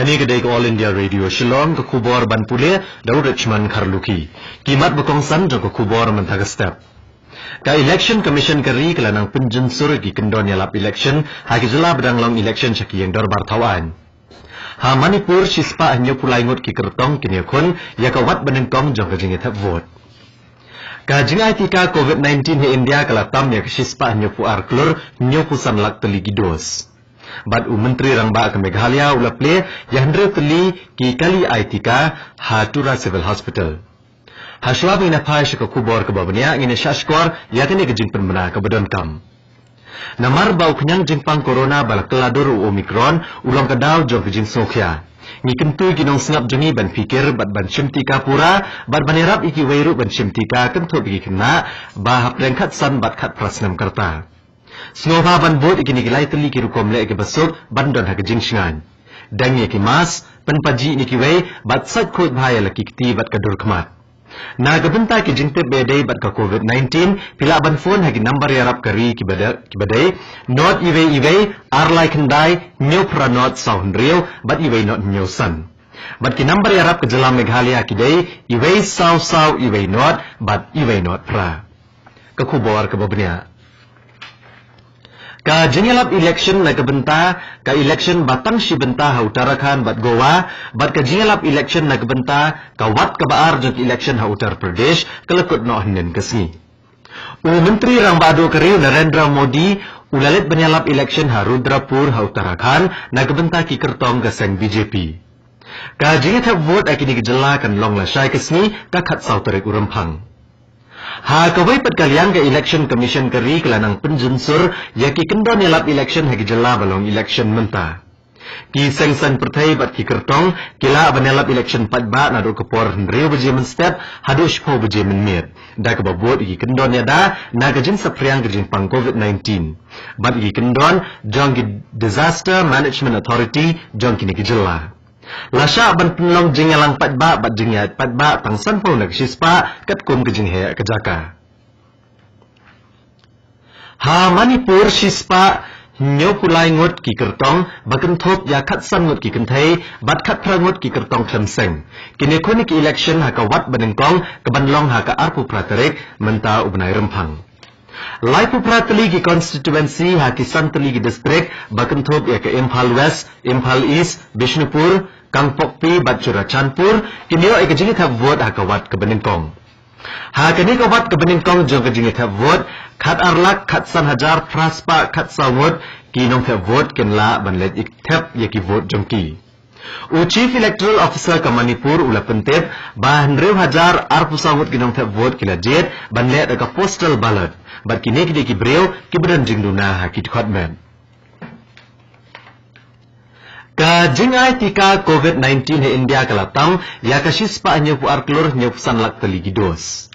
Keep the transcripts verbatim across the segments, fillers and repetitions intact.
Kane ka dei ka All India Radio Shillong, ka khubor ban pule da u Richmond Kharlukhi. Ki mat ba kongsan jong ka khubor mynta ka step. Ka Election Commission ka ri ka la nang pynjynsur ïa ki kyndon ïalap election ha ki jylla ba dang long election sha ki ïing dorbar thaw aiñ. Ha Manipur, shispah hynñiewphew lai ngut ki kyrtong kin ïakhun ïa ka wat banyngkong jong ka jingïathep vote. Ka jingai tika covid nineteen ha India ka la tam ïa ka shispah hynñiewphew ar klur hynñiewphew san lak tylli ki dos. Bad u Myntri Rangbah ka Meghalaya u la plie ïa hynriew tylli ki kali ai tika ha Tura Civil Hospital. Ha shuwa ba ngin ïa phai sha ka khubor kaba bniah, ngin ïa shah shkor ïa kane ka jingpynbna kaba donkam. Namar ba u khñiang jingpang corona ba la kylla dur u Omicron u long ka daw jong ka jingsngewkhia, ngi kyntu ïa ki nongsngap jong ngi ban phikir bad ban shim tika pura bad ban ïarap ïa kiwei ruh ban shim tika, kynthup ïa ki khynnah ba hapdeng khatsan bad khatphra snem ka rta. Sngewbha ban bud ïa kine ki lai tylli ki rukom leh kiba suk ban don ha ka jingshngaiñ. Deng ïa ki mask, pynpaw jingïeit ïa kiwei bad sait khuid bha ïa la ki kti bad ka dur khmat. Na ka bynta ki jingtip ba ïadei bad ka covid nineteen, phi lah ban phone ha ki nambar ïarap ka ri kiba de-, kiba dei, not iwei iwei, ar lai khyndai, hynñiew phra not saw hynriew bad iwei not hynñiew san. Bad ki nambar ïarap ka jylla Meghalaya ki dei, iwei saw saw iwei not bad iwei not phra. Ka khubor kaba bniah. Ka jingïalap election na ka bynta ka election ba tang shi bynta ha Uttarakhand bad Goa, bad ka jingïalap election na ka bynta ka wat kaba ar jong ka election ha Uttar Pradesh ka la kut noh hynnin ka sngi. U Myntri Rangbah Duh ka ri u Narendra Modi u la leit ban ïalap election ha Rudrapur ha Uttarakhand na ka bynta ki kyrtong ka seng B J P. Ka jingïathep vote ha kine ki jylla kan long lashai ka sngi ka khatsaw tarik u Rymphang. Ha kawei pat ka liang, ka Election Commission ka ri ka la nang pynjynsur ïa ki kyndon ïalap election ha ki jylla ba long election mynta. Ki seng saiñ pyrthei bad ki kyrtong ki lah ban ïalap election paidbah naduh ka por hynriew baje mynstep haduh shiphew baje mynmiet, da kaba bud ïa ki kyndon ïada na ka jingsaphriang ka jingpang covid nineteen bad ïa ki kyndon jong ki Disaster Management Authority jong kine ki jylla. La shah ban pynlong jingïalang paidbah bad jingïaid paidbah tang sanphew na ka shispah katkum ka jingheh ka jaka. Ha Manipur, shispah hynñiewphew lai ngut ki kyrtong ba kynthup ïa khatsan ngut ki kynthei bad khatphra ngut ki kyrtong khlem seng kin ïakhun ïa ka election ha ka wat banyngkong kaban long ha ka arphew phra tarik mynta u bnai Rymphang. Laiphew phra tylli ki constituency ha ki san tylli ki district ba kynthup ïa ka Imphal West, Imphal East, Bishnupur, Kangpokpi bad Churachandpur kin ïoh ïa ka jingïathep vote ha ka wat kaba nyngkong. Ha kane ka wat kaba nyngkong jong ka jingïathep vote, khat ar lak khatsan hajar phra spah khatsaw ngut ki nongthep vote kin lah ban leit thep ïa ki vote jong ki. U Chief Electoral Officer ka Manipur u la pyntip ba hynriew hajar arphew saw ngut ki nongthep vote ki la jied ban leh da ka postal ballot, bad kine ki dei ki briew kiba don jingduna ha ki dkhot met. Ka jingai tika covid nineteen ha India ka la tam ïa ka shispah hynñiewphew ar klur hynñiewphew san lak tylli ki dos.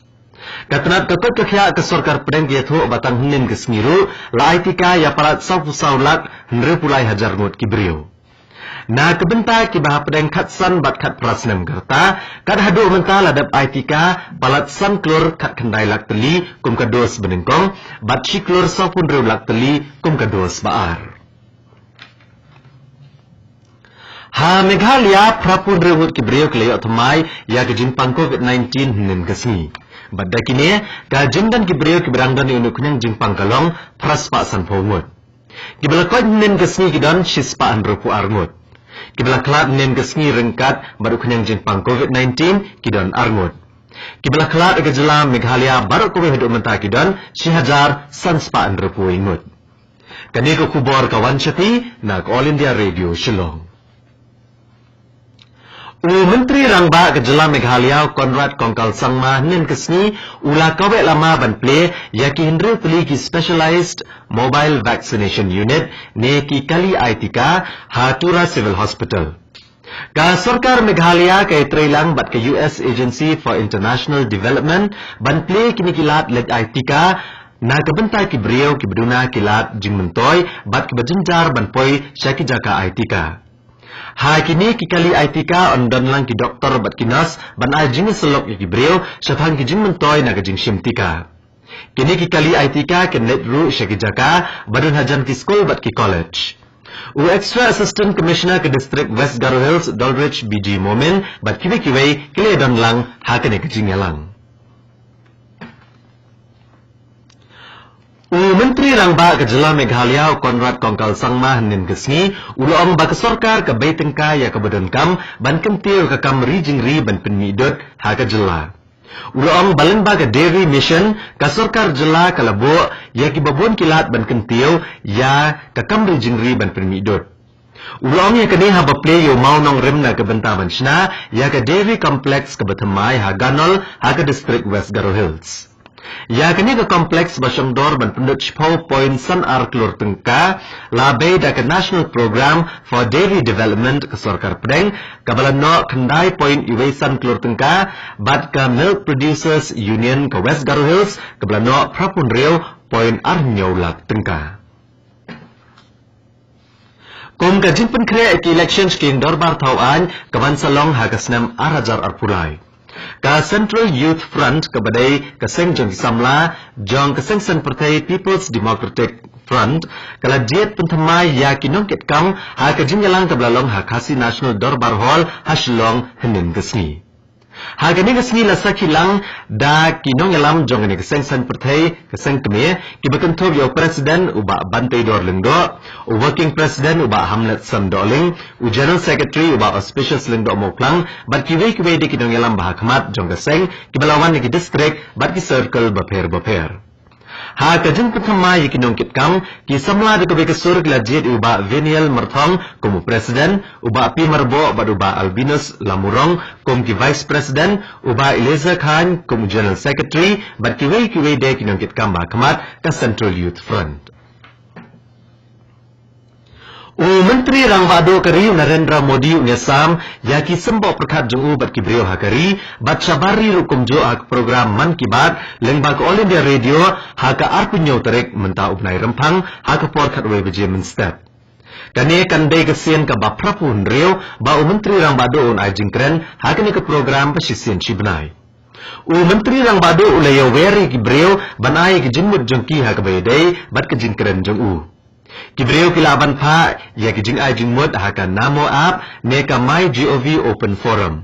Ka tnat ka koit ka khiah ka sorkar pdeng ka ïathuh ba tang hynnin ka sngi ruh la ai tika ïa palat sawphew saw lak hynriewphew lai hajar ngut ki briew. Na ka bynta kiba hapdeng khatsan bad khatphra snem ka rta, kat haduh mynta la dep ai tika palat san klur khatkhyndai lak tylli kum ka dos banyngkong bad shi klur sawphew hynriew lak tylli kum ka dos ba ar. Ha Meghalaya, phraphew hynriew ngut ki briew ki la ïoh thymmai ïa ka jingpang covid nineteen hynnin ka sngi. Bad da kine, ka jingdon ki briew kiba dang don ïa une u khñiang jingpang ka long phra spah sanphew ngut. Kiba la koit hynnin ka sngi ki don shispah hynriewphew ar ngut. Kiba la khlad hynnin ka sngi ryngkat bad u khñiang jingpang covid nineteen ki don ar ngut. Kiba la khlad ha ka jylla Meghalaya baroh kawei haduh mynta ki don shi hajar san spah hynriewphew wei ngut. Kane ka khubor ka wan sha phi na ka All India Radio Shillong. U Myntri Rangbah ka jylla Meghalaya u Conrad Kongkal Sangma hynnin ka sngi u la kaweh lama ban plie ïa ki hynriew tylli ki Specialized Mobile Vaccination Unit ne ki kali ai tika ha Tura Civil Hospital. Ka sorkar Meghalaya ka ïatreilang bad ka U S Agency for International Development ban plie kine ki lad leit ai tika na ka bynta ki briew kiba duna ki lad jingmyntoi bad kiba jynjar ban poi sha ki jaka ai tika. Ha kine ki kali ai tika yn don lang ki doktor bad ki nurse ban ai jingïasyllok ïa ki briew shaphang ki jingmyntoi na ka jingshim tika. Kine ki kali ai tika kin leit ruh sha ki jaka ba don hajan ki skul bad ki college. U Extra Assistant Commissioner ka District West Garo Hills, Dolridge B G Momin, bad kiwei kiwei ki la ïadon lang ha kane ka jingïalang. U Myntri Rangbah ka Jylla Meghalaya, u Conrad Kongkal Sangma, hynnin ka sngi u la ong ba ka sorkar ka bei tyngka ïa kaba donkam ban kyntiew ïa ka kam ri jingri ban pynmih dud ha ka jylla. U la ong ba lyngba ka Dairy Mission, ka sorkar jylla ka la buh ïa kiba bun ki lad ban kyntiew ïa ka kam ri jingri ban pynmih dud. U la ong ïa kane haba plie ïa u mawnongrim na ka bynta ban shna ïa ka Dairy Complex kaba thymmai ha Ganol, ha ka District West Garo Hills. Ïa kane ka complex ba shongdor ban pynlut shiphew point san ar klur tyngka, la bei da ka National Programme for Dairy Development ka sorkar pdeng, kaba la noh khyndai point wei san klur tyngka, bad ka Milk Producers Union ka West Garo Hills, kaba la noh phraphew hynriew point ar hynñiew lak tyngka. Kum ka jingpynkhreh ïa ki election sha ki dorbar thaw aiñ ka ban sa long ha ka snem ar hajar arphew lai, ka Central Youth Front, kaba dei ka seng jong ki samla jong ka seng saiñ pyrthei People's Democratic Front, ka la jied pynthymmai ïa ki nongkitkam ha ka jingïalang kaba la long ha Khasi National Dorbar Hall ha Shillong hynnin ka sngi. Ha kane ka sngi la sakhi lang da ki nongïalam jong kane ka seng saiñ pyrthei, ka seng kmie, kiba kynthup ïa u President u Bah Banteidor Lyngdoh, u Working President u Bah Hamlet Sandohling, u General Secretary u Bah Auspicious Lyngdoh Mawklang, bad kiwei kiwei de ki nongïalam ba ha khmat jong ka seng, kiba la wan na ki district bad ki circle bapher bapher. Ha ka jingpynthymmai ïa ki nongkitkam, ki samla da kawei ka sur ki la jied ïa u Bah Veniel Myrthong kum u President, u Bah P Myrboh bad u Bah Albinus Lamurong kum ki Vice President, u Bah Eliezer Khan kum u General Secretary, bad kiwei kiwei de ki nongkitkam ba ha khmat ka Central Youth Front. U Myntri Rangbah Duh ka ri u Narendra Modi un ïasam ïa ki symboh pyrkhat jong u bad ki briew ha ka ri, bad shabar ri ruh kumjuh ha ka program Mann Ki Baat lyngba ka All India Radio ha ka arphew hynñiew tarik mynta u bnai Rymphang ha ka por khatwei baje mynstep. Kane kan dei ka sien kaba phraphew hynriew ba u Myntri Rangbah Duh un ai jingkren ha kane ka program ba shisien shi bnai. U Myntri Rangbah Duh u la ïawer ïa ki briew ban ai ïa ka jingmut jong ki ha kaba ïadei bad ka jingkren jong u. Ki briew ki lah ban phah ïa ki jingai jingmut ha ka Namo App ne ka MyGov Open Forum.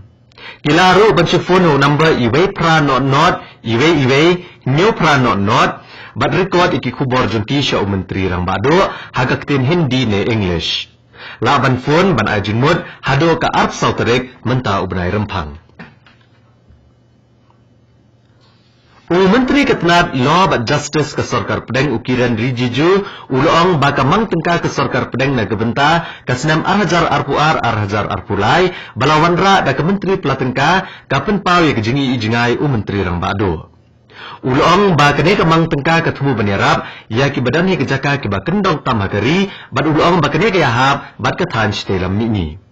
Ki lah ruh ban shu phone ha u number iwei phra nod nod, iwei iwei, hynñiew phra nod nod, bad record ïa ki khubor jong ki sha u Myntri Rangbah Duh ha ka ktien Hindi ne English. Lah ban phone ban ai jingmut haduh ka arphew saw tarik mynta u bnai Rymphang. U Myntri ka tnad Law bad Justice ka sorkar pdeng u Kiren Rijiju u la ong ba ka mang tyngka ka sorkar pdeng na ka bynta ka snem ar hajar arphew ar ar hajar arphew lai ba la wanrah da ka Myntri Pla Tyngka ka pynpaw ïa ka jingïohi jngai u Myntri Rangbah Duh. U la ong ba kane ka mang tyngka ka thmu ban ïarap ïa kiba don ha ki jaka kiba kyndong tam ha ka ri, bad u la ong ba kane ka ïahap bad ka thaiñ shatei lam mihngi.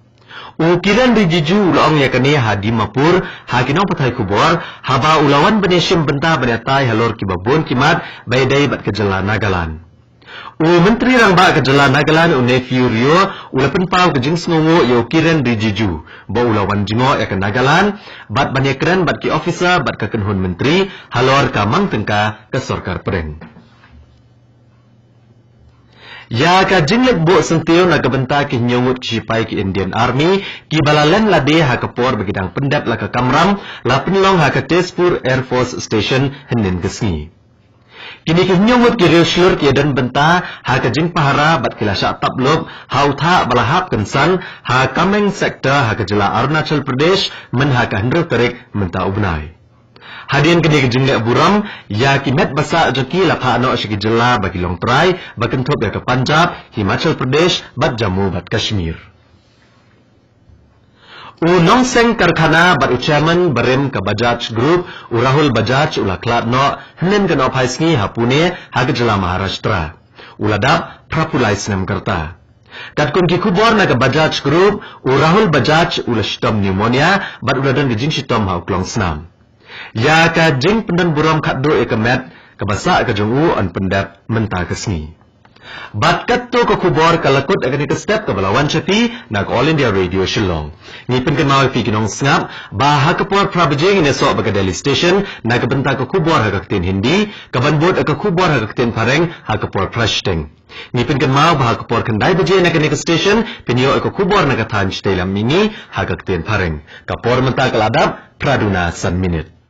U Kiren Rijiju u la ong ïa kane ha Dimapur ha ki nongpathai khubor haba u la wan ban ïashim bynta ban ïatai halor kiba bun ki mat ba ïadei bad ka jylla Nagaland. U Myntri Rangbah ka jylla Nagaland u Neiphiu Rio u la pynpaw ka jingsngewnguh ïa u Kiren Rijiju ba u la wan jngoh ïa ka Nagaland bad ban ïakren bad ki officer bad ka kynhun myntri halor ka mang tyngka ka sorkar pdeng. Ïa ka jingleit buh syntiew na ka bynta ki hynñiew ngut ki shipai ki Indian Army kiba la len lade ha ka por ba ki dang pyndep la ka kamram la pynlong ha ka Tezpur Air Force Station hynnin ka sngi. Kine ki hynñiew ngut ki riewshlur ki ïadon bynta ha ka jingpahara bad ki la shah tap lup ha u thah ba la hap kynsan ha Kameng Sector ha ka jylla Arunachal Pradesh myn ha ka hynriew tarik mynta u bnai. Hadien kane ka jingleh burom ïa ki met basa jong ki la phah noh sha ki jylla ba ki long trai ba kynthup ïa ka Punjab, Himachal Pradesh bad Jammu bad Kashmir. U nongseng karkhana bad u chairman barim ka Bajaj Group, u Rahul Bajaj u la khlad noh hynnin ka nohphai sngi ha Pune ha ka jylla Maharashtra. U la dap phraphew lai snem ka rta. Katkum ki khubor na ka Bajaj Group, u Rahul Bajaj u la shitom pneumonia bad u la don ka jingshitom ha u klongsnam. Ïa ka jingpyndon burom khatduh ïa ka met kaba sah ka jong u yn pyndep mynta ka sngi. Bad katto ka khubor ka la kut ha kane ka step kaba la wan sha phi na ka All India Radio Shillong. Ngi pynkynmaw ïa phi ki nongsngap ba ha ka por phra baje ngin ïasoh bad ka Delhi Station na ka bynta ka khubor ha ka ktien Hindi, kaban bud ïa ka khubor ha ka ktien Phareng ha ka por phra shiteng. Ngi pynkynmaw ba ha ka por khyndai baje na kane ka station phin ïoh ïa ka khubor na ka thaiñ shatei lam mihngi ha ka ktien Phareng. Ka por mynta ka la dap phra duna san minit.